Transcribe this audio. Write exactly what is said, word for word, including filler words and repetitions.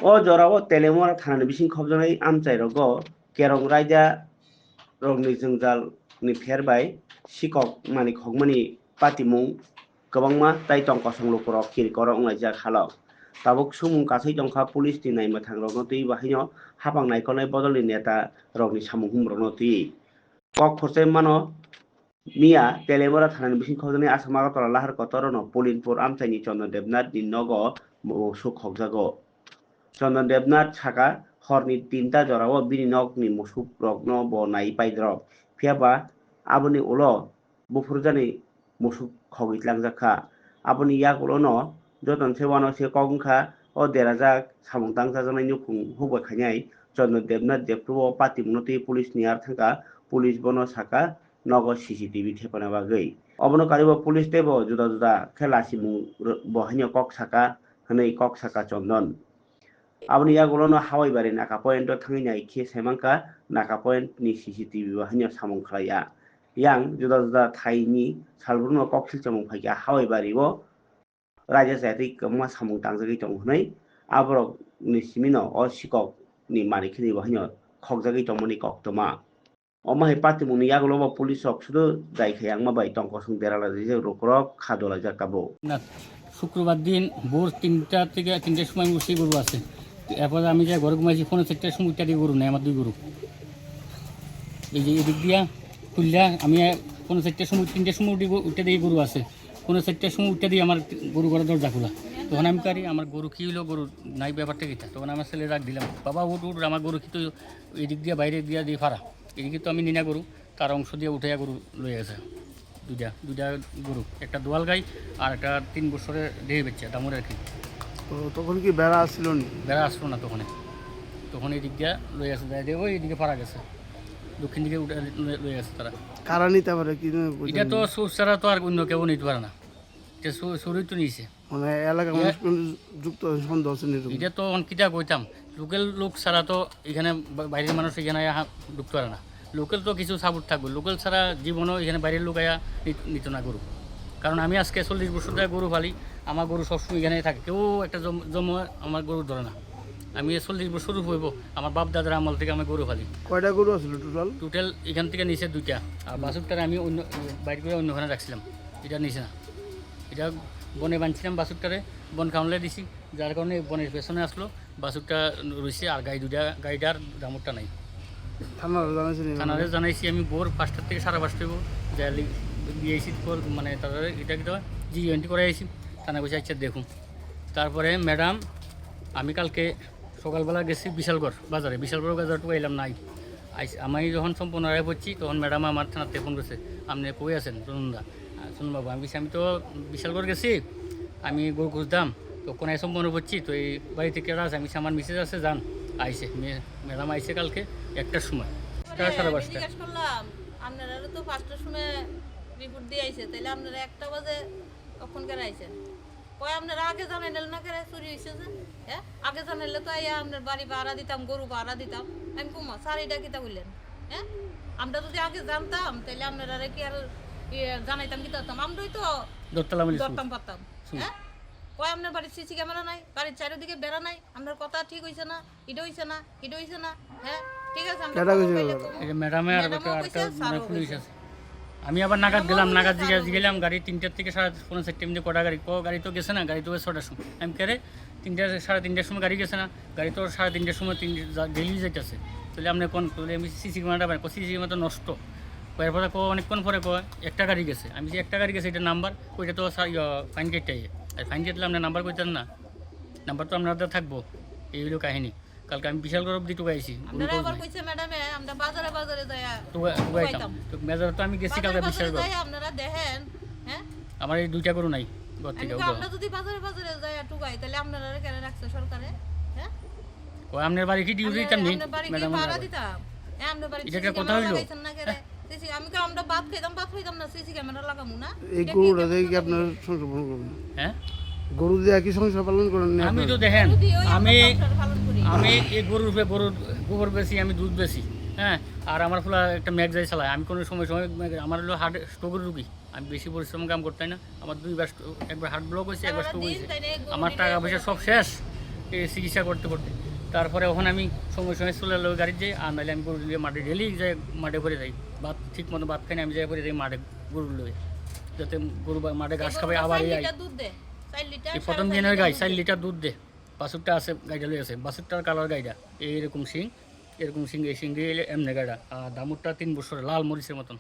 O jorao Telemora thanani bising khobjaknai amchairogo kerong raida rokni jwngjal ni pher bai sikok mani khokmani patimung kwbangma tai tong kosong lukurok kirikoro wnglaijak halok. Tabuk sumung kasui tongkha police ni naimwthang rokno twi bahaino hapang naikolnai bodolni neta rokni samung humrokno twi. Kok khorchai mano Miya Telemora thanani bising khokjaknai Assam Agartala lahar kotor no Pulinpur amchaini Chondon Debnath ni nogo musuk khokjago. Chondon Debnath saka horni tinta jorao bini nokni musuk rokno bo nai paidrop. Phiyaba aboni ulo buphurjani musuk khogwi tlangjak kha. Aboni yagulo no joton se wano se kok wngkha o derajak samung tangchajaknai nukhung hukbai khainai Chondon Debnath jephru o patimungno twi police ni ar thangkha, police bono saka nogo C C T V thepana bagwi. Obono karibo police teibo juda juda khe lachimung rw-, bo haino kok saka hwnwi kok saka Chondon. Aboni yagulono Hawaibari Naka Point o thangwi nai khe saimankha Naka Point ni C C T V bo haino samung khlaiya. Yang juda juda thaini salbrumno kok silchomung phaikha Hawaibari o raida chayatwi kwbangma samung tangjagwi tongo hwnwi aborokni simino o sikokni manwi khini bo haino khokjagwi tongmani koktwma. Omo hai patimungni yagulo bo police rok sudu jai khe yangma bai tong kosong dera laijak lukurok kha dolaijak tabuk. না, শুক্রবার দিন ভোর তিনটা থেকে তিনটার সময় আমি উঠছি গরু আছে। তো এরপর আমি যে ঘরে ঘুমাইছি, পৌনে চারটার সময় উঠে দিয়ে গরু নেই, আমার দুই গরু। এই যে এদিক দিয়া খুললা, আমি পৌনে চারটার সময়, তিনটার সময় উঠি গো-, উঠে দিয়ে গরু আছে। পৌনে চারটার সময় উঠে দিয়ে আমার গরু ঘরে দরজা খোলা। তখন আমি করি, "আমার গরু কি হলো, গরু নাই, ব্যাপারটা কিতা?" তখন আমার ছেলে ডাক দিলাম, "বাবা, উঠ, উঠ, আমার গরু কি তুই এদিক দিয়ে বাইরে দিয়ে দিয়ে ফারা, এদিকে তো আমি নিনা গরু।" তার অংশ দিয়ে উঠে গরু লয়ে গেছে দুইটা, দুইটা গরু, একটা দোয়াল গাই আর একটা তিন বছরের দেহি বাচ্চা, দামুর আর কি। তো তখন কি বেড়া আসছিল নি? বেড়া আসলো না তখনে, তখন এই দিক দিয়ে লয়ে গেছে, যাই দিয়ে ওই এদিকে ফারা গেছে, দক্ষিণ দিকে উঠে লয়ে, লয়ে গেছে তারা। কারা নিতে পারে কি জন্য বুঝলেন এটা তো না? চোর ছাড়া তো আর অন্য কেউ নিতে পারে না, এটা চো-, চোরই তো নিয়েছে। মানে এলাকার ইয়া- মানুষ কোনো যুক্ত আছে, সন্দেহ আছে নি এরকম? এটা তো এখন কিতা কইতাম, লোকাল লোক ছাড়া তো এখানে বা-, বাইরের মানুষ এখানে আহা-, ঢুকতে পারে না। লোকাল তো কিছু সাপোর্ট থাকবে, লোকাল ছাড়া জীবনও এখানে বাইরের লোক আয়া নিত-, নিত না গরু। কারণ আমি আজকে চল্লিশ বছর ধরে গরু পালি, আমার গরু সবসময় এখানে থাকে, কেউ একটা জম-, জমা আমার গরু ধরে না। আমি এই চল্লিশ বছর হইব, আমার বাপ দাদার আমল থেকে আমি গরু পালি। কয়টা গরু আছিল টোটাল? টোটাল এখান থেকে নিচে দুইটা, আর হুম। বাছুরটারে আমি অন্য, বাইরে করে অন্যখানে রাখছিলাম, এটা নিচে না। এটা বনে বানছিলাম বাছুরটারে, বন খাওয়ালে দিছি, যার কারণে বনের পেছনে আসলো, বাছুরটা রইছে, আর গাই দুইটা, গাইটা আর দামুরটা নাই। থানারে জানাইছেন নি? থানারে জানাইছি আমি ভোর পাঁচটার থেকে সাড়ে পাঁচটা হইব, যাই লি-, দিয়েছি কল, মানে তাদের এটা কি তো জি এন্ট্রি করে আইছি, থানা কইছে, "আচ্ছা দেখুন।" তারপরে ম্যাডাম, আমি কালকে সকালবেলা গেছি বিশালগড় বাজারে, বিশালগড় বাজার টুকাইলাম নাই। আইস-, আমি যখন সম্পূর্ণ রায় পড়ছি, তখন ম্যাডাম আমার থানাতে ফোন করছে, "আপনি কই আছেন, চন্দন দা?" আহ, শুনুন বাবু, আমি বলছি, "আমি তো বিশালগড় গেছি, আমি গরু খুঁজতাম, তো কোনায় সম্পূর্ণ করছি, তো এই বাড়িতে কেডা আছে?" আমি বলছি, "আমার মিসেস আছে, যান।" আইছে, মে-, ম্যাডাম আইছে কালকে একটার সময়, সাড়ে সাড়ে আমি পাঁচটা। জিজ্ঞাসা করলাম, "আপনারা তো পাঁচটার সময় রিপোর্ট দিয়ে আইছে, তাহলে আপনারা একটা বাজে কখন করে আইছেন?" কয়, "আপনারা আগে জানাইলেন না কেরে চুরি হইছে যে? হ্যাঁ? আগে জানাইলে তো আইয়া আপনার বাড়ি ভাড়া দিতাম, গরু ভাড়া দিতাম।" আমি কমা, "স্যার, এটা কিতা কইলেন? হ্যাঁ? আমরা যদি আগে জানতাম, তাহলে আপনারা কি আর, ইয়ে, জানাইতাম কিতা করতাম? আমরাই তো ধরতাম পারতাম।" হুম। হ্যাঁ? কয়, "আপনার বাড়ির সিসি ক্যামেরা নাই, বাড়ির চারিদিকে বেড়া নাই, আপনার কথা ঠিক হইছে না।" এটা হইছে না, এটা হইছে না, হ্যাঁ? ঠিক আছে, আমরা কেডা খবর কইছে পাইলে কথা? তো এই যে ম্যাডামে আর ম্যাডামও একটা কইছে, মানে স্যারও পুলিশ কইছে। আছে। আমি আবার নাগাদ ম্যাডামও গেলাম, কইছে, নাগাদ জিগা-, স্যারও জিগাইলাম কইছে। গাড়ি তিনটার থেকে সাড়ে, পৌনে চারটার মধ্যে কটা গাড়ি, ক গাড়ি তো গেছে না, গাড়ি তো ছটার সময়। আমি কেরে তিনটা, সাড়ে তিনটার সময় গাড়ি গেছে না, গাড়ি তো সাড়ে তিনটার সময় তিন যা-, ডেলি যাইতেছে। তাহলে আপনি কোন, তাহলে আমি সিসি ক্যামেরাটা বাইর কর, সিসি ক্যামেরা তো নষ্ট। কয়ার পরে কয়, অনেকক্ষণ পরে কয়, "একটা গাড়ি গেছে।" আমি যে, "একটা গাড়ি গেছে, এটা নাম্বার, ওইটা তো স্যার, ইয়া, ফাইন কাটতে হয়। আর ফাইন কাটলে আপনার নাম্বার কইতেন না, নাম্বার তো আপনার হাতে থাকবো।" এই হইলো কাহিনী। কালকে আমি বিশালগড় অব্দি টুকাইছি, উনি আমরা খোঁজ আবার নাই। কইছে ম্যাডামে, আমরা বাজারে বাজারে যাইয়া টুকা-, টুকাইতাম। টুকাইতাম। তো মেজার তো আমি গেছি বাজারে কালকে বাজারে বিশালগড়। যাইয়া আপনারা দেখেন, হ্যাঁ? আমার এই দুইটা গরু নাই ঘর থেকে, আমি তো ওগুলো। আমরা যদি বাজারে বাজারে যাইয়া টুকাই, তাহলে আপনারা কেন রাখছে সরকারে? হ্যাঁ? ও, আপনার বাড়ি কি ডিউটি আপনার, দিতাম নি? আপনার বাড়ি কি ম্যাডাম, ভাড়া আমার বাড়ি। দিতাম? হ্যাঁ, আপনার বাড়ি এটা সিসি একটা কথা ক্যামেরা হইলো? লাগাইছেন না কেন? হ্যাঁ? সিসি, আমি কি আমরা ভাত খাইতাম, ভাত খাইতাম না, সিসি ক্যামেরা লাগামু না? এই এটা কি গরুটা আপনার দেখে কি কথা আপনার হইলো? সংসার পালন করবেন? হ্যাঁ? গরু দিয়ে কি সংসার পালন করেন না আমি আপনারা? তো দেখেন, গরু দিয়ে ওই আমরা আমি, সংসার পালন করি। আমি এই গরুর উপরে, গরুর গোবর বেশি, আমি দুধ বেশি, হ্যাঁ, আর আমার ফুলা একটা ম্যাগ যাই চালায়, আমি কোনো সময় সময় ম্যাগ, আমার হলো হার্ট স্ট্রোকের রুগী, আমি বেশি পরিশ্রম কাম করতে হয় না, আমার দুইবার স্ট্রো-, একবার হার্ট ব্লক হয়েছে, একবার সারা স্ট্রোক দিন হয়েছে, তাই না এই গরু আমার নিয়ে টাকা পয়সা সব শেষ। এই চিকিৎসা করতে করতে। তারপরে ওখানে আমি সময় সময় চলে যাই গাড়ির যাই, আর নাহলে আমি গরু নিয়ে মাঠে ডেলি যাই, মাঠে করে যাই। ভাত ঠিক মতো ভাত খাই না, আমি যাই করে যাই মাঠে গরু লই, যাতে গরু বা-, মাঠে ঘাস খাবে। আবার এই আই- লিটার দুধ দে। চার লিটার, এই প্রথম সাড়ে চার দিনের লিটার গাই দুধ চার দে। লিটার দুধ দে। বাছুরটা আছে, গাইটা লই আছে, বাছুরটার কালার গাইটা এইরকম শিং, এরকম শিং, এই শিং দিয়ে এমনি গাইটা। আর দামুরটা তিন বছর, লাল মরিচের মতন।